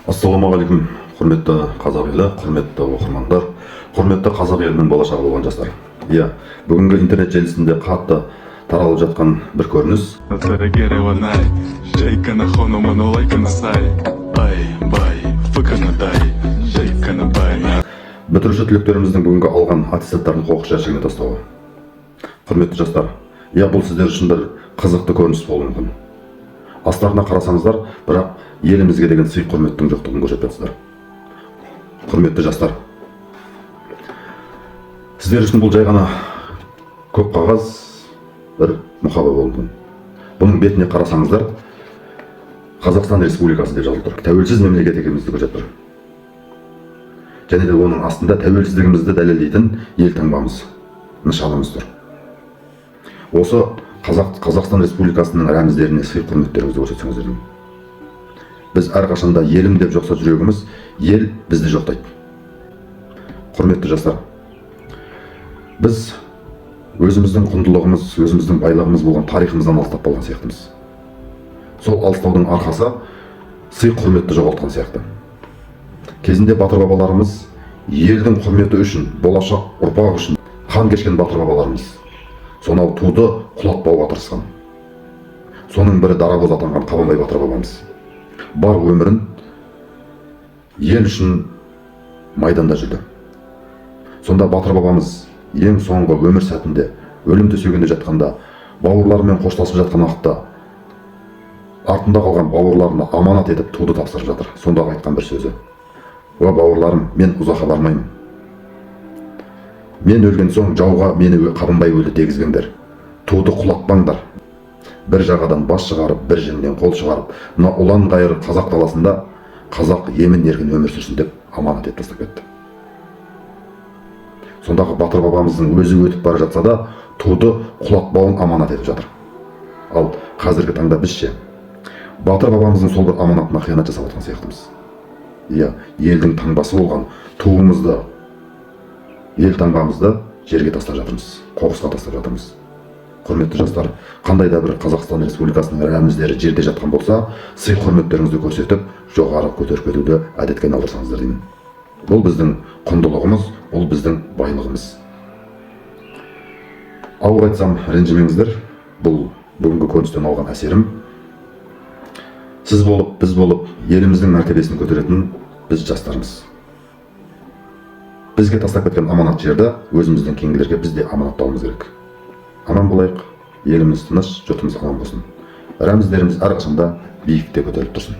Ассалаумағалейкум, құрметті қазақ елі, құрметті оқырмандар, құрметті қазақ елінің болашағы болған жастар! Иә, бүгінгі интернет желісінде қатты таралып жатқан бір көрініс. Бітіруші түлектеріміздің бүгінгі алған аттестаттарын қоқыс жәшігіне тастауы. Құрметті жастар, иә, бұл сіздер үшін бір қызықты көрініс болуы мүмкін астарына қарасаңыздар, бірақ елімізге деген сый құрметтің жоқтығын көрсетіп жатсыздар. Құрметті жастар, сіздер үшін бұл жай ғана көк қағаз, бір мұқаба болуы мүмкін. Бұның бетіне қарасаңыздар, «Қазақстан Республикасы» деп жазылып тұр, тәуелсіз мемлекет екенімізді көрсетіп тұр. Және де оның астында тәуелсіздігімізді дәлелдейтін ел таңбамыз, нышанымыз тұр. Осы Қазақстан Республикасының рәміздеріне сый құрметтеріңізді көрсетсеңіздер деймін. Біз әрқашанда елім деп жоқса жүрегіміз, ел бізді жоқтайды. Құрметті жастар, біз өзіміздің құндылығымыз, өзіміздің байлығымыз болған тарихымыздан алыстап қалған сияқтымыз. Сол алыстаудың арқасы сый құрметті жоғалтқан сияқты. Кезінде батыр бабаларымыз елдің құрметі үшін, болашақ ұрпақ үшін қан кешкен батыр бабаларымыз сонау туды құлатпауға тырысқан. Соның бірі дарабоз атанған Қабанбай батыр бабамыз бар өмірін ел үшін майданда жүрді. Сонда батыр бабамыз ең соңғы өмір сәтінде, өлім төсегінде жатқанда, бауырларымен қоштасып жатқан уақытта артында қалған бауырларына аманат етіп туды тапсырып жатыр. Сондағы айтқан бір сөзі: «Уа, бауырларым, мен ұзаққа бармаймын. Мен өлген соң жауға мені Қабанбай өлді дегізбеңдер. Туды құлатпаңдар. Бір жағадан бас шығарып, бір жеңнен қол шығарып, мына ұлан ғайыр қазақ даласында қазақ емін еркін өмір сүрсін», – деп аманат етіп тастап кетті. Сондағы батыр бабамыздың өзі өтіп бара жатса да, туды құлатпауын аманат етіп жатыр. Ал қазіргі таңда біз ше, батыр бабамыздың сол бір аманатына қиянат жасап жатқан сияқтымыз. Иә, елдің таңбасы болған туымызды, ел таңбамызды жерге тастап жатырмыз, қоқысқа тастап жатырмыз. Құрметті жастар, қандай да бір Қазақстан Республикасының рәміздері жерде жатқан болса, сый құрметтеріңізді көрсетіп, жоғары көтеріп кетуді әдетке айналдырсаңыздар деймін. Бұл біздің құндылығымыз, бұл біздің байлығымыз. Ауыр айтсам, ренжімеңіздер. Бұл бүгінгі көріністен алған әсерім. Сіз болып, біз болып, еліміздің мәртебесін көтеретін біз жастармыз. Бізге тастап кеткен аманат жерді өзімізден кейінгілерге біз де аманаттауымыз керек. Аман болайық, еліміз тыныш, жұртымыз аман болсын, рәміздеріміз әрқашанда биікте көтеріліп тұрсын.